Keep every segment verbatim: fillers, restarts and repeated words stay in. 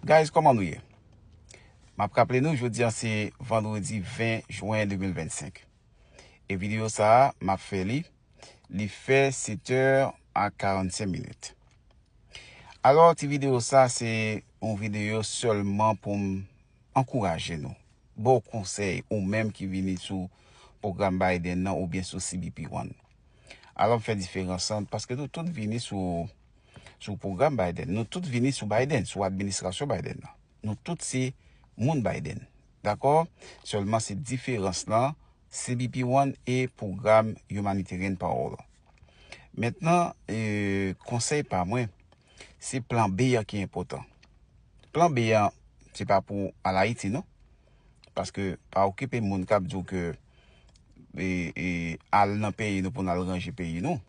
Guys, kòman nou ye? M ap raple nou, jodi a se vandredi ven jen de mil vennsenk. E videyo sa a, m ap fè li, li fè sèt è a karannsenk minit. Alò, ti videyo sa, se yon videyo sèlman pou m ankouraje nou, ba w konsèy, ou menm ki vini sou pwogram Biden nan oubyen sou C B P One. Alò, m fè diferans lan, paske nou tout vini sou, sou pwogram Biden. Nou tout vini sou Biden, sou administrasyon Biden nan. Nou tout se moun Biden. Dakò? Sèlman se diferans lan, C B P One e pwogram Humanitarian Parole. Mentnan, e, konsèy pa mwen, se plan B an ki enpòtan. Plan B an, se pa pou al Ayiti, non. Paske pa okipe moun k ap di w ke, e, e, al nan peyi nou pou n al ranje peyi nou.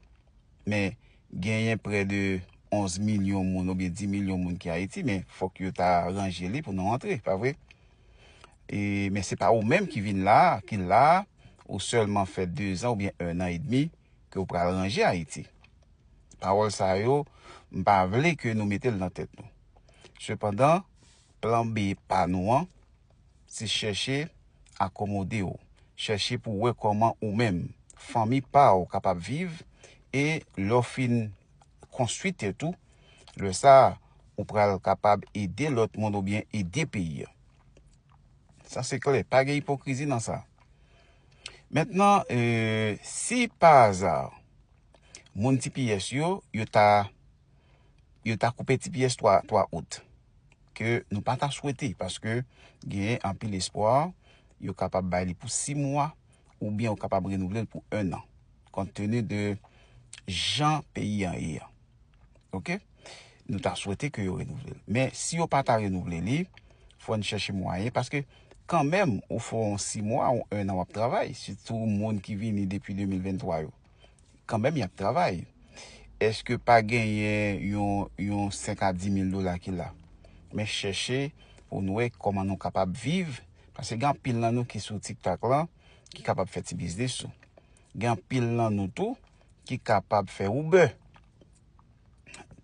Men genyen prè de onz milyon moun oubyen dis milyon moun ki Ayiti, men fòk yo ta ranje li pou nou antre, pa vre? E, men se pa ou menm ki vin la, ki la, ou sèlman fè de zan oubyen en an edmi ke w pral ranje Ayiti. Pawòl sa yo, m pa vle ke nou mete l nan tèt nou. Sepandan, plan B pa nou an, se chèche akomode w, chèche pou w wè kòman ou menm, fanmi pa w kapab viv, e lè w fin konstwi tèt ou, lè sa a, ou pral kapab ede lòt moun oubyen ede peyi a. Sa se klè, pa gen ipokrizi nan sa. Mentnan, e, si pa aza, moun T P S yo, yo ta, yo ta koupe T P S twa, twa out, ke nou pa ta swete, paske genyen anpil espwa, yo kapab bay li pou sis mwa, oubyen yo kapab renouvle l pou en an, kont teni de jan peyi an ye a. Oke? Nou ta swete ke yo renouvle l. Men si yo pa ta renouvle li, fò n chèche mwayen, paske kanmenm, ou fè yon sis mwa, yon en an w ap travay, sitou moun ki vini depi de mil venntwa yo. Kanmenm, y ap travay. Èske pa genyen yon, yon senk a dis mil dola ki la? Men chèche pou nou wè kòman nou kapab viv, paske gen anpil nan nou ki sou TikTok lan, ki kapab fè ti biznis tou. Gen anpil nan nou tou ki kapab fè Uber,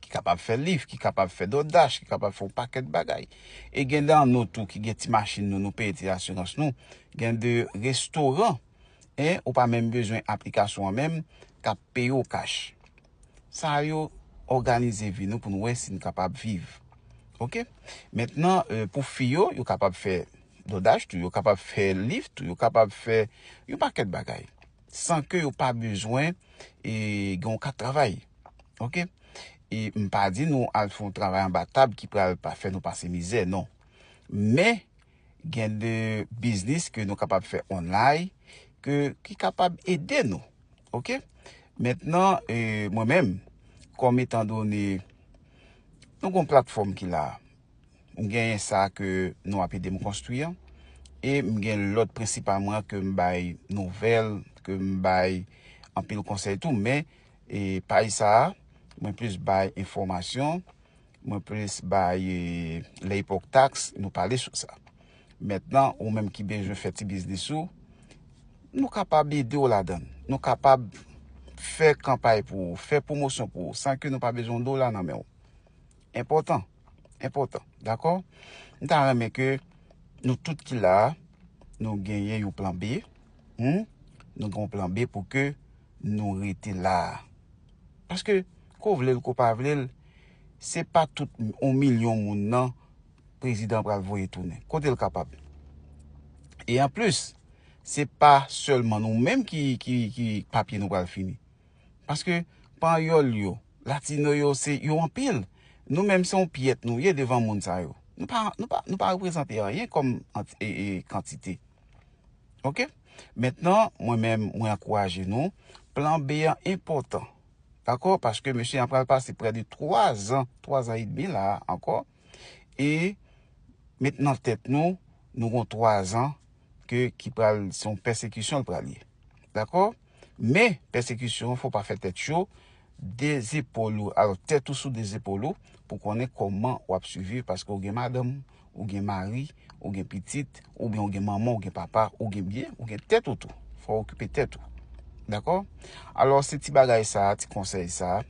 ki kapab fè Lyft, ki kapab fè DoorDash, ki kapab fè yon pakèt bagay. E gen nan nou tou ki gen ti machin nou, nou peye ti asirans nou. Gen de restoran, en, ou pa menm bezwen aplikasyon an menm, k ap peye w kach. Sa yo òganize vi nou pou nou wè si n kapab viv. Oke? Mentnan, e, pou fi yo, yo kapab fè DoorDash tou, yo kapab fè Lyft tou, yo kapab fè yon pakèt bagay. San ke yo pa bezwen, e, gen yon kat travay. Oke? E m pa di nou al fè yon travay anba tab ki pral pa fè nou pase mizè, non. Men, gen de biznis ke nou kapab fè online, ke, ki kapab ede nou. Oke? Mentnan, e, mwen menm, kòm etan done, nou gen yon platfòm ki la. M genyen sa ke nou ap ede m konstwi an. E m gen lòt prensipalman ke m bay nouvèl, ke m bay anpil konsèy tou. Men, e, paj sa a, mwen plis bay enfòmasyon, mwen plis bay, e, lè epòk taks, nou pale sou sa. Mentnan, ou menm ki bezwen fè ti biznis ou, nou kapab ede w ladan l. Nou kapab fè kanpay pou ou, fè pwomosyon pou ou, san ke nou pa bezwen yon dola nan men w. Enpòtan. Enpòtan. Dakò? M ta renmen ke nou tout ki la a, nou genyen yon plan B. Hmm? Nou gen yon plan B pou ke nou rete la a. Paske, ko vle l, ko pa vle l, se pa tout yon milyon moun nan prezidan pral voye tounen. Kote l kapab? E anplis, se pa sèlman nou menm ki, ki, ki papye nou pral fini. Paske panyòl yo, latino yo, se yo anpil. Nou menm se yon pyèt nou ye devan moun sa yo. Nou pa, nou pa, nou pa reprezante anyen kòm ant-, e, e, kantite. Oke? Mentnan, mwen menm, mwen ankouraje nou. Plan B an enpòtan. Dakò? Paske mesye an pral pase prè de twa zan, twa zan edmi la a ankò. E met nan tèt nou, nou gon twa zan ke, ki pral, se yon pèsekisyon l pral ye. Dakò? Men, pèsekisyon an, fò w pa fè tèt cho, de zepòl ou, alò, tèt ou sou de zepòl ou, pou konnen kòman w ap siviv, paske w gen madanm, ou gen mari, ou gen pitit, oubyen ou gen manman, ou gen papa, ou gen byen, ou gen tèt ou tou. Fò w okipe tèt ou. Dakò? Alò, se ti bagay sa, ti konsèy sa,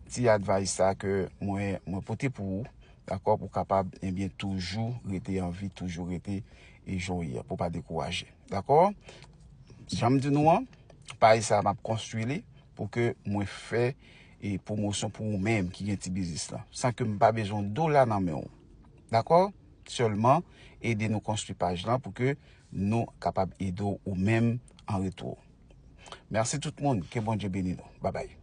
ti advice sa ke mwen, mwen pote pou ou. Dakò? Pou w kapab, ebyen, toujou rete an vi, toujou rete e jan w ye a, pou w pa dekouraje. Dakò? Jan m di nou an, paj sa a, m ap konstwi li pou ke mwen fè e pwomosyon pou ou menm ki gen ti biznis lan, san ke m pa bezwen yon dola nan men w. Dakò? Sèlman ede nou konstwi paj lan pou ke nou kapab ede w ou menm an retou. Mèsi tout moun, ke Bondye beni nou. Babay.